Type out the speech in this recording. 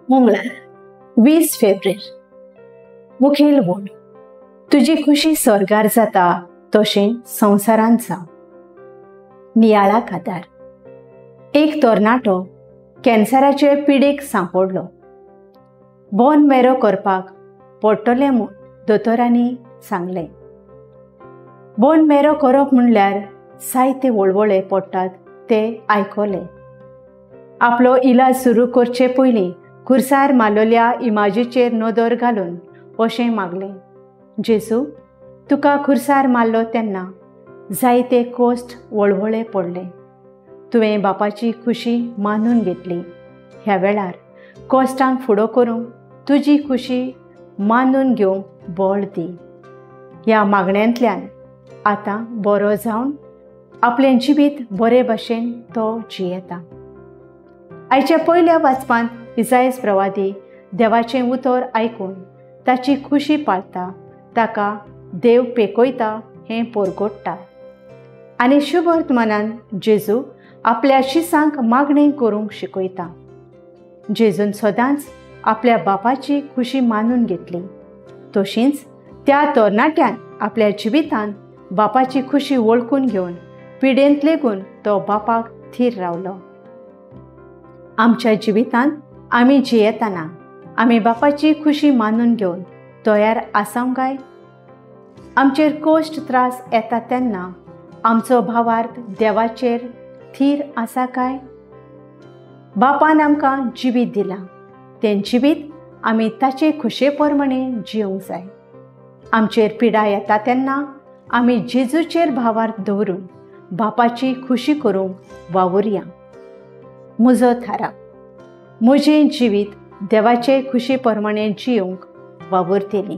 मंगळार 20 फेब्रेर. मुखेल वण, तुजी खुशी स्वर्गार जाता तशें संवसारांत जावं. नियाळाक आदार. एक तरणाटो कॅन्सराचे पिडेक सांपडलो. बोन मेरो करपाक पडटलें म्हूण दोतोरांनी सांगलें. बोन मेरो करप म्हणल्यार जायते वळवळे पडटात ते आयकले. आपलो इलाज सुरू करचे पयलीं खुर्सार मारलेल्या इमाजीचेर नदर घालून अशें मागलें, जेजू तुका खुर्सार मारलो तेन्ना जायते कोश्ट वळवळे पडले. तुवें बापाची खुशी मानून घेतली. ह्या वेळार कोश्टांक फुडो करूंक तुजी खुशी मानून घेवंक बळ दी. ह्या मागण्यांतल्यान आतां बरो जावन आपलें जिवीत बरे भशेन तो जियेता. आयच्या पयल्या वाचपांत इजायस प्रवादी देवाचें उतर आयकून ताची खुशी पाळता, ताका देव पेकयता हें पोरगोडटा. आनी शुभवर्तमानान जेजू आपल्या शिसांक मागणें करूंक शिकयता. जेजून सदांच आपल्या बापाची खुशी मानून घेतली, तशींच त्या तरणाट्यान आपल्या जिवितांत बापाची खुशी वळखून घेवन पिडेंत लेगून तो बापाक थीर रावलो. आमच्या जिवितांत आमी जियेतना आमी बापाची खुशी मानून घेवन तयार आसांव काय? आमचेर कोश्ट त्रास येता तेन्ना आमचो भावार्थ देवाचेर थीर आसा काय? बापान आमकां जिवीत दिलां, तें जिवीत आमी ताचे खुशे प्रमाणे जिवंक जाय. आमचेर पिडा येता तेन्ना आमी जेजूचेर भावार्थ दवरून बापाची खुशी करूंक वावुरया. म्हजो थाराव, म्हजें जिवीत देवाचे खुशी प्रमाणे जिवंक वावुरतली.